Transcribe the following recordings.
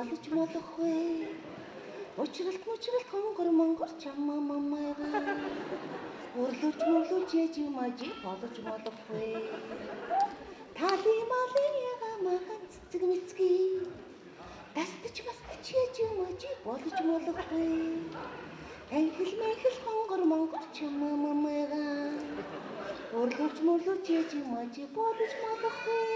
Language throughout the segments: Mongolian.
болж болохгүй. Учралт мучралт хонгор монгор чамаа мамайга. Өрлөж мөрлөж яж мажи болж болохгүй. Тали мали яга махан цэцэг мэцгий. Дастаж мастаж яж мажи болж болохгүй. Танхил манхил хонгор монгор чамаа мамайга. Өрлөж мөрлөж яж мажи болж болохгүй.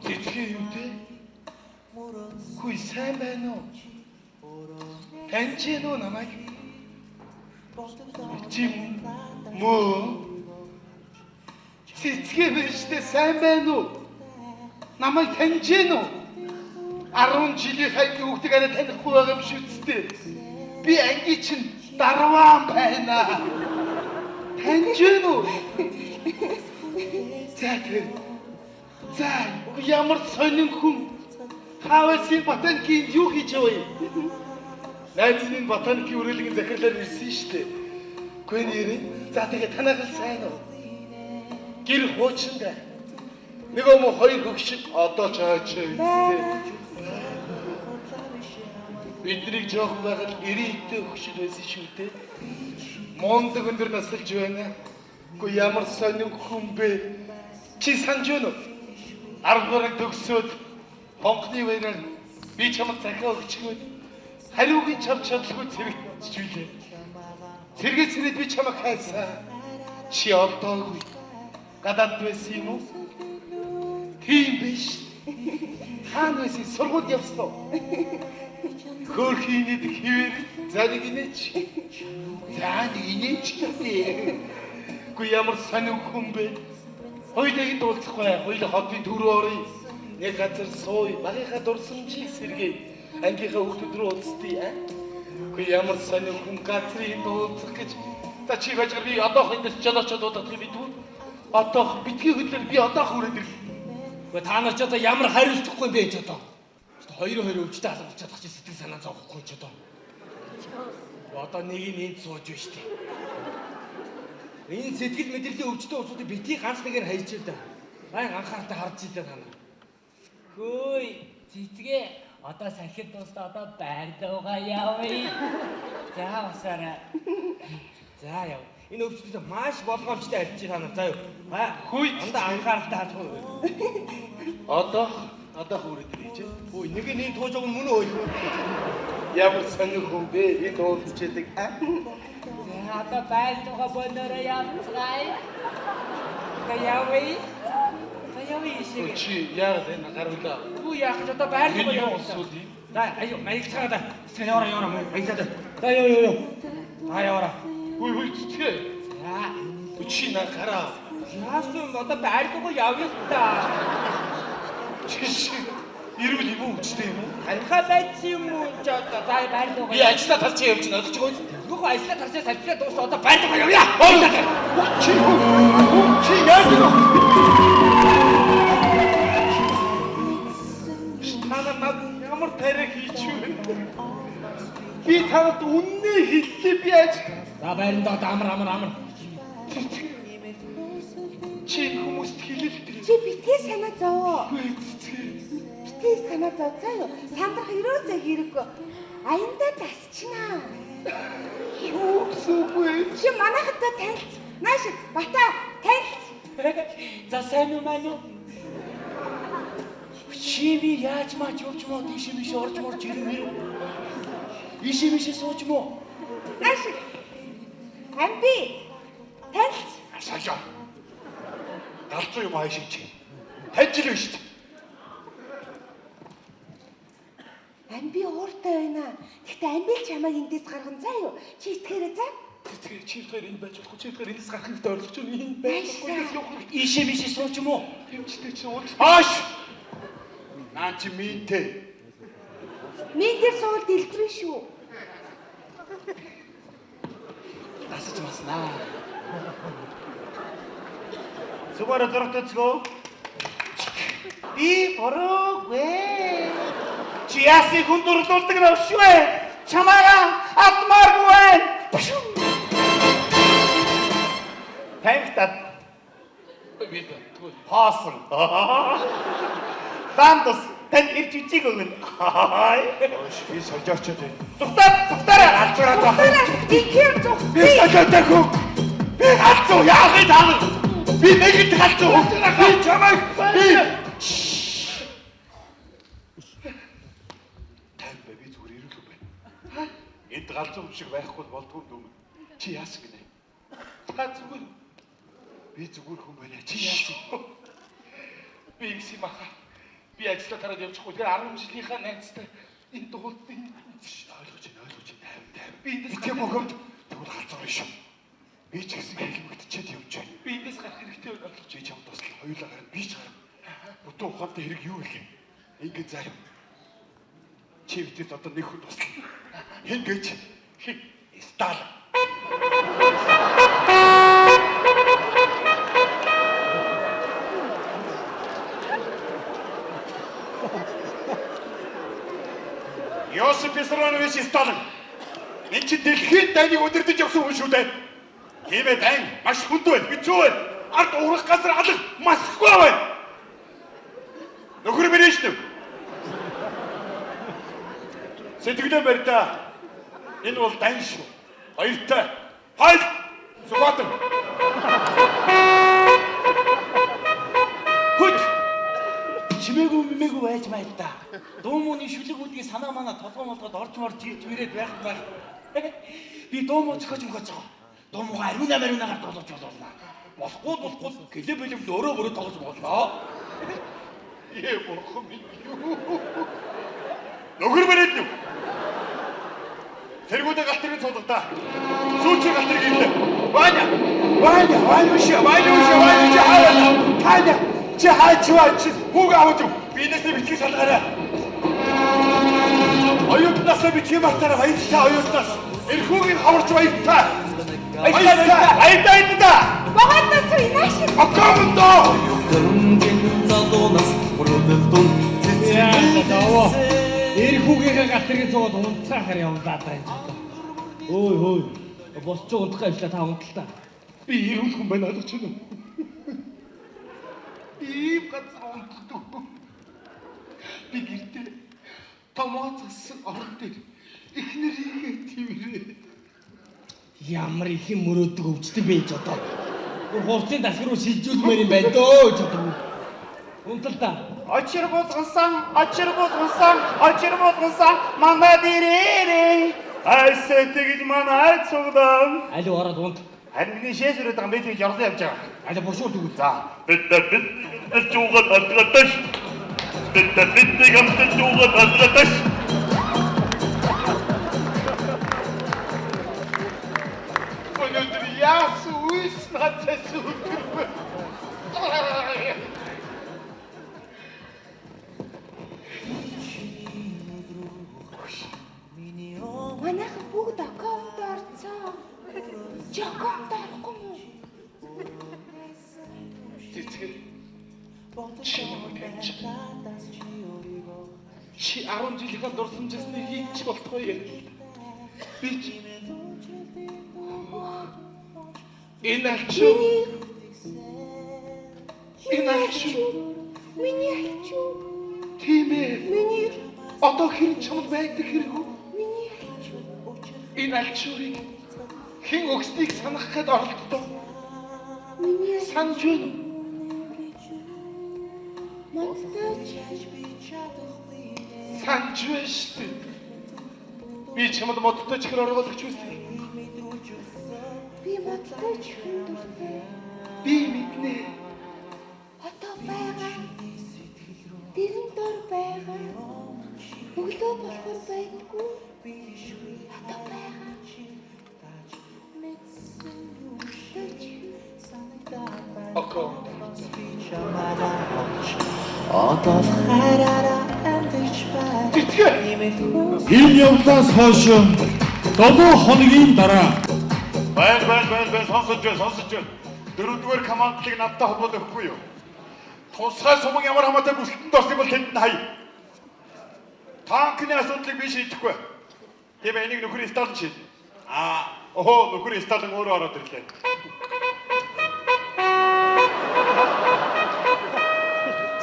Цэцгээ юу те? Хүй сайн байна уу? Таньж гэнэ үү намайг? Чи мөө? Цэцгээ биш үү? Сайн байна уу? Намайг таньж гэнэ үү? 10 жилийн анги хүүхдийг арай танихгүй байгаа юм шиг үсттэй. Би анги чинь дарваан байна. Таньж гэнэ үү? За тэр. За ямар сонин хүн хаавсын ботаникийн юу хийж байгаа юм? Найз нь ботаникийн үрэлгийн захирлаар ирсэн шүү дээ. Үгүй нэрээ. За тэгээ танайх л сайн уу? Гэр хуучиндаа. Нэг юм хоёр хөгшин одоо ч хойч үстэй. Биднийг жоохон байхад 90-д хөгшин байсан шүү дээ. Мундаг өндөр насалж байна. Үгүй ямар сонин хүн бэ? Чи санаж байна уу? 10 дугаар төгсөөд хонхны баяраар би чамд захиа өгчгөөд хариуг нь чамд чадалгүй цэрэгчүүлээ. Цэргээ цэрээд би чамайг хайсан. Чи олдоогүй. Гадаад байсан юм уу? Тийм биш. Хаана байсан? Сургуульд явсан уу? Хөөрхийн нэг хിവэр за нэг инээч. За нэг инээч. Үгүй ямар сонин хүн бэ? Хоёулаа энд уулзахгүй. Хоёулаа хотын төв рүү оръё. Нэг газар сууя. Багийнхаа дурсамжийг сэргээе. Ангийнхаа хүүхдүүд рүү уулзтыг. Үгүй ямар сонин хүн газрын энд уулзах гэж. За чи бажгаар би одоох эндээс жолоочод дуудах юм бидүү. Одоох битгий хөдлөр би одоох үрээд ирлээ. Үгүй та нар ч одоо ямар хариуцлахгүй юм бэ ч одоо. Хоёр хоёр өвчтэй алгуулж чадах чи сэтгэл санаа зовхгүй ч одоо. Одоо нэг нь энд сууж байна шүү дээ. Энэ сэтгэл мэдрэлийн өвчтөе улсуудыг битгий ганц нэгээр хайж л да. Байн анхааралтай харж ийлээ та нар. Хөөй, цэцгээ одоо салхи дуустаа одоо байр дуугаа явъя. За басаарай. За яв. Энэ өвчтөд маш болгоомжтой арчи та нар заа юу. Хөөй, Андаа анхааралтай харах уу. Одоох үрээд ирэж. Хөөй, нэг нь энэ тууж байгаа мөн үү? Ямар сонин хүн бэ? Энд уулзч яадаг. За одоо байр дуугаа бонороо явцгаая. За явъя. За явъя шиг. Чи яагаад энэ гарвлаа? Үгүй яах гэж одоо байр дуугаа Энэ юу явъя. асуудал юм? За аюу, маягцгаа да. Цэцгээ яваараа яваараа маягцаа да. За ёо ёо ёо. За яваараа. Хүй хүй цэцгээ. За Чи на гараа. яасан одоо байр дуугаа явъя та. Чи шиг эрүүл юм уу өвчтэй юм уу? Танихаа байсан юм уу ч одоо за байр дуугаа. Би ажиллаа тарч явж байна ойлгож байгаа үү? Нүх ажиллаа тарчаа салхиа дуусаа одоо байр дуугаа явъя. Чи чи яаж вэ? Та нар над ямар тариа хийчихв вэ? Би танад үннээ хэллээ би аж. За байранд одоо амар амар амар. Чи хүмүүст хэлэлтэй. Чи битгий санаа зовоо. Битгий санаа зов заа юу. Сандрах ерөөсөө хэрэггүй. Аяндаа дасчнаа. Юу гэсэн үг вэ? Чи манайхтай танилц. Нааш бата танилц. За сайн уу маань уу? Чи би яаж маач явж мó тийш миш орж морж ирэв ирэв. Ийш миш сууж мó. Нааш. Амби танилц. Асаажаа. Галзуу юм аашиг чи. Таньж л биш үү? Амби ууртай байна. Гэхдээ амби л чамайг эндээс гарган заа юу. Чи итгээрэй за. Цэцгээ чи хоёр энэ байж болохгүй чи хоёр эндээс гарах хэрэгтэй ойлгож байна. Энэ байж болохгүй эндээс явах хэрэгтэй. Ийш миш сууж мó. Тэмчтэй чи уулз. Ааш. Наа чи минтэй. Мин дээр суул дэлбэрэн шүү. Дасаж маснаа. Зүгээр зургтцгөө. Би буруугүй. Чи яасыг хүн дурлуулдаг навш вэ? Чамаага адмааргүй байна. Тамхитаад Би тэгвэл хоосон. Бандус танд ирж үжиг өгнө. Би солиорчод байна. Зүгтаа зүгтаараа Галзуураад байна. Ихээр зүг. Би солиотой хүн. Би галзуу яахыг та нар. Би нэгд галзуу. Би чамайг би Тань би зүгээр ирүүл хүн байна. Энд галзуу хүн шиг байхгүй болдгоо юм дүүмэн. Чи яасан гинэ? Та зүгээр Би зүгээр хүн байна. Чи яасан? Би ингэсэн юм аха. Би ажиллаа тараад явчихгүй. Тэгэхээр 10 жилийнхаа найзтай энэ дуулдын Ойлгож байна, ойлгож байна. 50 50. Би эндээс Итгэх бохомд тэгвэл галзуу шүү. Би ч гэсэн хэлмэгдчихэд явж байна. Би эндээс гарах хэрэгтэй байна ойлгож. Чи чам туслах хоёулаа гарна, би ч гарна. Бүтэн ухаантай хэрэг юу вэ? Ингээд заа. Чи бидэд одоо нэг хүн туслана. Хэн гэж? Хэн? Сталин. Йосип Виссарионович Сталин. Энэ чи дэлхийн дайныг удирдах явсан хүн шүү дээ. Тийм ээ, дайн маш хүнд байна, хэцүү байна. Ард урах газар алга Москва байна. Нөхөр Брежнев. Сэтгэлээ барьдаа. Энэ бол дайн шүү. Баяртай. Хайл Сүхбаатар. Хөт. Чимээгүй мэмээгүй байж байл та. Дуу мууны шүлэг үлгийн санаа манаа толгой молгоод орж морж ирж мөрөөд байх байх. Би дуу муу зөхиож мөхөж байгаа. Дуу муугаа ариуна мариунагаар дуулж боловна. Болохгүй болохгүй гэлээ бэлэм өөрөө өөрөө тоглож болно. Ээ бурхан минь юу? Нөхөр Брежнев. Тэргүүдээ галт тэрэг цуудагдаа. Сүүчийн галт тэрэг ирлээ. Ваня! Ваня, Ванюша, Ванюша, Ванюша хаваа. Таня, чи хаач ваа чи хүүг аваад өг. Биенээсээ битгий салгаарай. Оюутнаасаа битгий мартаарай. Баярлалаа оюутнаас. Эрхүүгийн хаварч баярлалаа. Баярлалаа. Баярлалаа энэ. Богоотос инааш. Окомдо. Яа, Эрхүүгийнхээ галт тэргийн цуугаад унтцаахаар явлаа даа энэ ч одоо. Өөй хөөй. Босч унтах ажлаа та унтал та. Би эрүүл хүн байна ойлгож байна уу? Ийм газар унтдаг. Би гэртээ томоо зассан орон дээр эхнэрийгээ тийвэрээ. Ямар их юм мөрөөддөг өвчтөн бэ ч одоо. Бүр хурцын дасгар руу шилжүүлмээр юм байна дөө ч одоо. Унтал та. Очир бузгансан, очир бузгансан, очир бузгансан манай дээрээ. Айсаа тэгж манай цугдан. Аль ороод унт. Харин миний шээс өрөөд байгаа би тэгж орлоо явж байгаа. Аль бушуур тэгвэл. За. Бид бид жуугаад алгадаш. Бид бид гамт жуугаад алгадаш. Өнөөдөр яасан үйс надаас өдөр бэ? Манайхан бүгд аккаунт орцоо. Чи аккаунт орохгүй юм уу? Цэцгэр. Чи намайг таньж. Чи 10 жилийнхаа дурсамжсны хийж болтгоо юм. Би ч энэ алчуу. Энэ алчуу. Миний алчуу. Тийм ээ. Миний Одоо хэр чамд байдаг хэрэг үү? миний алчуу. Энэ алчуурыг хэн өгснийг санах гээд оролддог. Миний Санаж байна уу? модтой Санаж байна шүү дээ. Би чамд модтой чихэр оруулагч үстэй. би модтой чихэн дуртай. Би мэднэ. Одоо байгаа. Дэрэн дор байгаа. Өглөө болохоор байдгүй. Одоо байгаа. Модтой чихэр. Окей. Одоо л хайраараа амьдарч бай. Тэтгэр. Энэ явдлаас хойш 7 хоногийн дараа Байн байн байн байн сонсож байна, сонсож байна. Дөрөвдүгээр командлыг надтай холбоод өгөхгүй юу? Тусгай суман ямар хамаатай бүсэлтэнд орсон бол тэнд нь хай. Танкны асуудлыг би шийдэхгүй. Тийм ээ, энийг нөхөр Сталин шийднэ. Аа, охоо нөхөр Сталин өөрөө ороод ирлээ.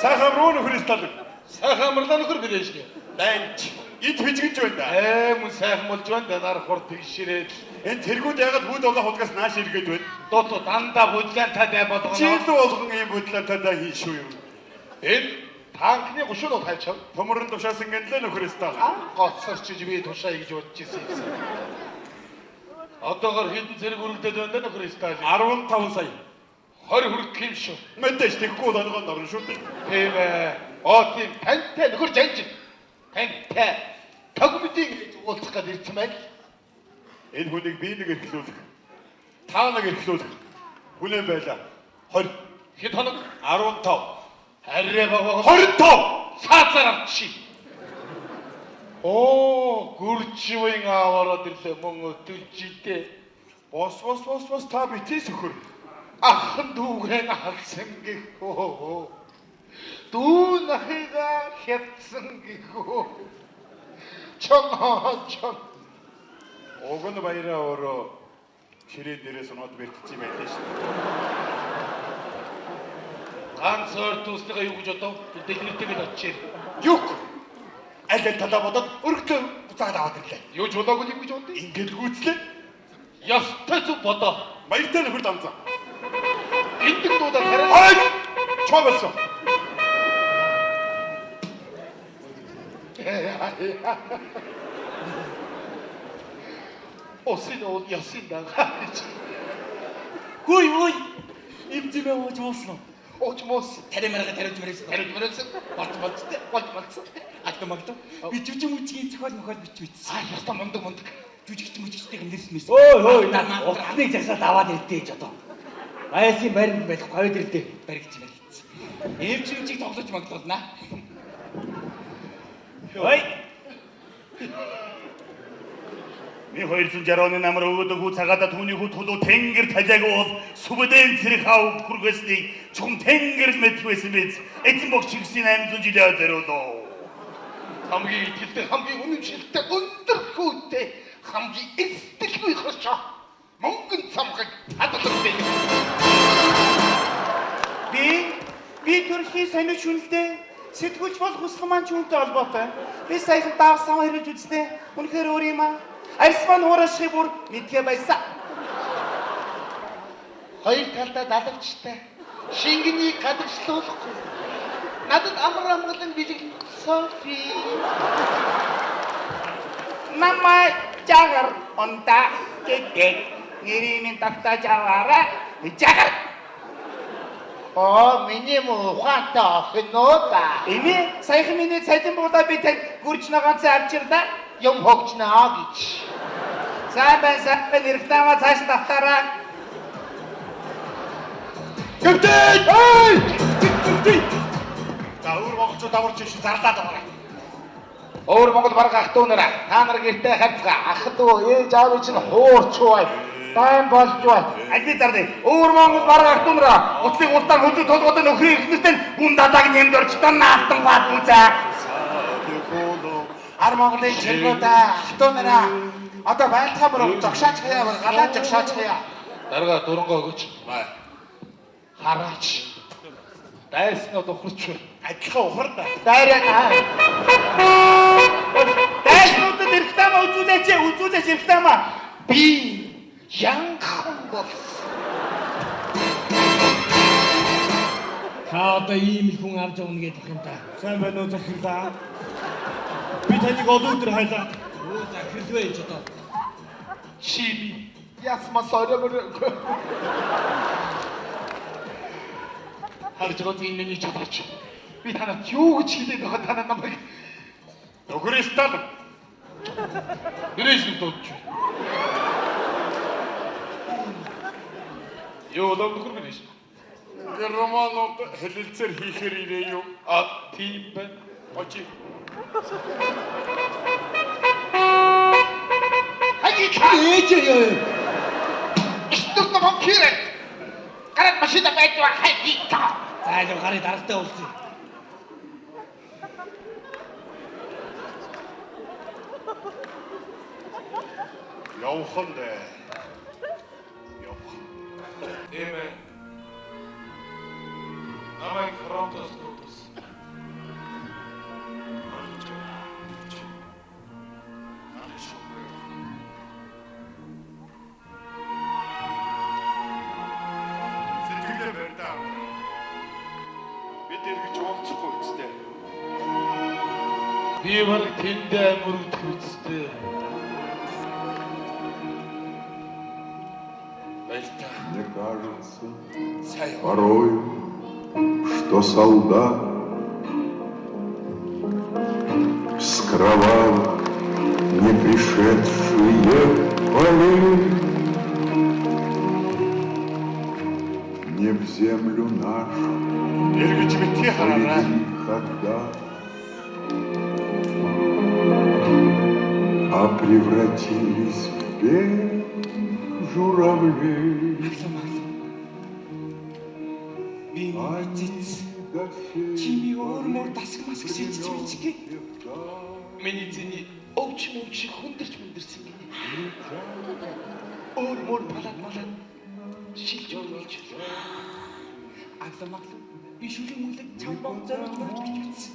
Сайхан амруу нөхөр Сталин. Сайхан амарлаа нөхөр Брежнев. Дайнч. Эд хижигж байна да. Мөн сайхан болж байна да. Нар хурд тэгшрээд. Энэ тэргүүд ягаад хүүд олон худгаас нааш эргээд байна? Дуу дандаа бүдлэнтай дай болгоно. Жил болгон ийм бүдлэнтай дай хийн шүү юм. Энэ танкны гушуунууд хайчав. Төмөрн тушаасан гэнлээ нөхөр Сталин. Гоцорчиж би тушаа гэж бодож ирсэн юм. Одоогор хэдэн зэрэг үргэлдээд байна да нөхөр Сталин? 15 сая. 20 хүрэх юм шүү. Мэдээж тэгэхгүй болгонд орно шүү дээ. Тийм ээ. Оо тийм тантай нөхөр жанжин. Тантай тогмдын гэж уулзах гээд ирсэн байл. Энэ хүнийг би нэг эрхлүүлэх. Та нэг эрхлүүлэх. Хүлээн байлаа. 20. Хэд хоног? 15. Арай бага. 25. Цаазаар авчи. Оо, гүрживэн аваарад ирлээ мөн өтөлжидээ. Бос бос бос бос та битгий сөхөр. Ахан дүүгэн алсан гэхөө. Дүү нахыга хятсан гэхөө. Чон чон. Уг нь баяраа өөрөө ширээн дээрээс унаад бэртсэн юм байлээ шүү. Ганц ойр дүүснийгээ юу гэж бодов? Дэлгэртэйг очив. Юг. Аль аль талаа бодоод өргөдөө буцаад аваад ирлээ. Юу ч болоогүй юм гэж бодъё. Ингээд гүйцлээ. Ёстой зүг бодоо. Баяртай нөхөр дамзаа. Эндэг дуудаад хараа. Хой! Чоо болсон. Осын ол ясын дагаа. Хүй ой. Им зэмээ ууж уусан уу? Ууж муус. Таримарга тариуж мөрөөсөн. Тариуж мөрөөсөн. Болж болж болж болцсон. Агт магт. Би жүжиг мүжигийн зохиол мохиол бичиж бичсэн. Аа ястаа мундаг мундаг. Жүжигч мүжигчдийн нэрс мэрс. Ой хой. Утныг жагсаад аваад ирдээ гэж одоо. Байсын баримт байх говьд ирдээ. Баригч баригч. Эмч мүжиг тоглож маглуулнаа. Ой. Ми 260 оны намар өвөдөг хүү цагаада түүний хүү тулуу тэнгэр талиаг уул сүбэдэн цэрэг хав хүргэснийг чухам тэнгэр л мэдэх байсан биз. Эзэн бог чигсийн 800 жилээ зориулав. Хамгийн итгэлтэй, хамгийн үнэмшилтэй, өндөр хүүтэй, хамгийн эсдэлгүй хошоо. Мөнгөн цамхаг хадгалсан. Би төрхийн сонио шүнэлтэй сэтгүүлч болох хүсэл маань ч үүнтэй холбоотой. Би саяхан давсан хэрвэж үзтээ. Үнэхээр өөр юм аа. Арьс маань хуурашхыг бүр мэдгээ байсан. Хоёр талдаа далавчтай. Шингэнийг гадагшлуулахгүй. Надад амар амгалан бэлэг Софи. Намай жагар онта гэдэг нэрийг минь тогтоож аваарай. Жагар. Оо, миний мөн ухаантай охин уу да. Эми саяхан миний цалин буулаа би танд гүрж нагаанцаа авчирлаа. Юм хогчноо гэж. Сайн байна, сайн байна. Эрхтайгаа цааш нь давтаарай. Капитан! Ой! Капитан! За өөр монголчууд аварч иш зарлаад байгаа. Өөр Монгол бараг ах トゥ нараа та нар гэртээ харьцгаа. Ах トゥ ээж аав чинь хуурч бай. Дайн болж бай. Аль би зарлаа. Өөр Монгол бараг ах トゥ нараа утлыг улдаан хөзөө толгойд нөхрийн эхнэртэй гүн дадааг нэмд орчтой наалтан баад үзээ. Ар Монголын чиргүүдээ ах トゥ нараа одоо байлтгаа бүр зогшаач хаяа, галаа зогшаач хаяа. Дарга дурангоо өгөөч. Хараач. Дайснууд ухарч байна. Адилхан ухар да. Дайраа. Дайснуудад реклама үзүүлээч, үзүүлээч реклама. Би янхан болсон. Та одоо ийм л хүн авч явна гэдэг юм та. Сайн байна уу захирлаа? Би таныг олон өдөр хайлаа. Өө захирал вэ гэж одоо. Чи би ясма сорогор. Харж байгаа энэ миний чадварч. Би танад юу гэж хэлээд байгаа та нар намайг Нөхөр Сталин. Нэрээс нь дуудаж байна. Юу лав нөхөр минь. Германууд хэлэлцээр хийхээр ирээ юу? А тийм байна. Очи. Хагич Ээж ёо. Стук ном хэрэг. Гараад машина байдаг хагич. За л гарыг даргатай уулзъя. Явхан дээ. Явхан. Тийм ээ. Намайг фронтоос дуудсан. Бид эргэж уулзахгүй үстэй. Би бараг тэндээ мөрөгдөх үстэй. Баярлалаа. Мне кажется, Сайн. порою, что солдат с кровавых не пришедшие полей не в землю нашу Эргэж битгий хараарай. повели когда, а превратились в белых журавлей. Маглаа маглаа. Би Они цэц. до сей Чими өөр мөр поры дасаг масаг шийдэж мичгээ. Миний зэний өвч мөвч хүндэрч хүндэрсэн гинэ. Өөр мөр балаад балаад шилж өргөж. Аглаа маглаа. Би шүлэг мүлэг чам бом зориулж мөрөж бич бичсэн.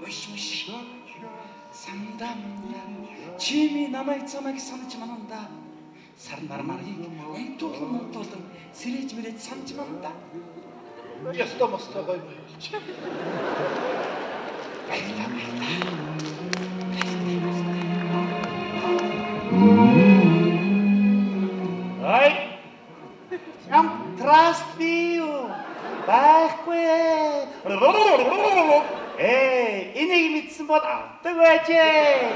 Уш мш. Сандаа мандаа. Чими намайг цамайг санаж мананда. Сар нар марыг унтуулан мунтуулан сэрэж мэрэж санаж мананда. Ястаа мастаа гой болж. Баярлалаа баярлалаа. Ай. Ям trust me юу? Байхгүй. Ээ, энийг мэдсэн бол авдаг байжээ.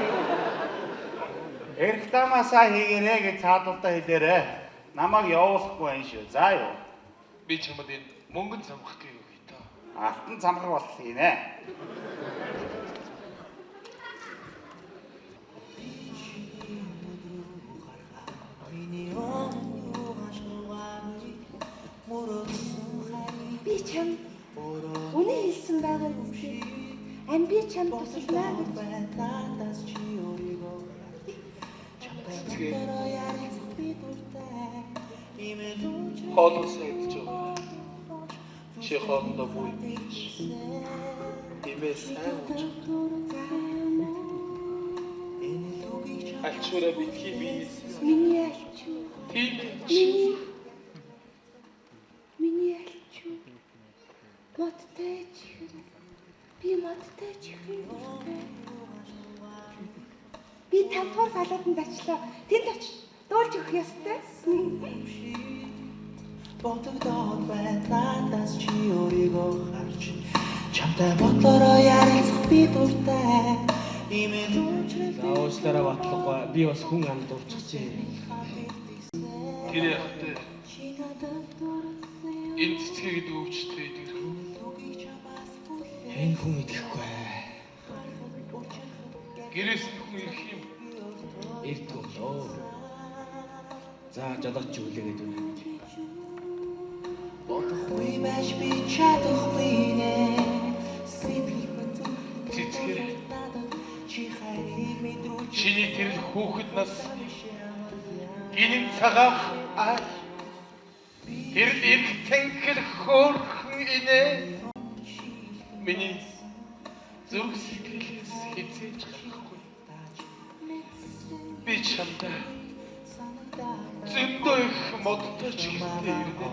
Рекламасаа хийгэрээ гэж цаадуултаа хэлээрэ. Намайг явуулахгүй байх шүү. За юу. Би чамд энэ мөнгөн цамхах гээ өгье та. Алтан цамхаг болтол хийнэ. Би чам үнэ хэлсэн байгаа үстэй. Ам би чам тусалнаа гэж. Хоолоо сайн идэж байгаа. Чи хоолндоо муу юм биш. Имээ сайн ууж. Альчуураа битгий биенээс. Миний альчуу. Тийм ээ. Миний Миний альчуу. Модтой чихэр. Би модтой чихэр дуртай. Би тавдугаар галааданд очлоо. Тэнд очиж дуулж өгөх ёстой. Бодогдоод байна надаас чи өөрийгөө харж чамтай бодлороо ярилцах би дуртай. Имэл За уучлаарай батлахгүй. Би бас хүн амд уурчихжээ. Тэр яхтай. Энэ цэцгээ гэдэг өвчтэй идэх. Энэ хүн идэхгүй. Гэрээс нь хүн ирэх юм. Ирдэг болоо. За жолооч хүлээгээд байна. Бодохгүй байж би чадахгүй нэ. Сэтгэл хөдлөх Цэцгээ. чи хайрыг мэдрүүлж Чиний тэр хүүхэд нас гинэн цагаах айл. Тэр л эрх тэнхэл хөөрхөн инээ. Миний зүрх сэтгэлээс хизээж гарахгүй. Би чамдаа зөндөө их модтой ч гэртээ ирнэ.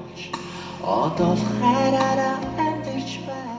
Одол хайраараа амьдарч байна.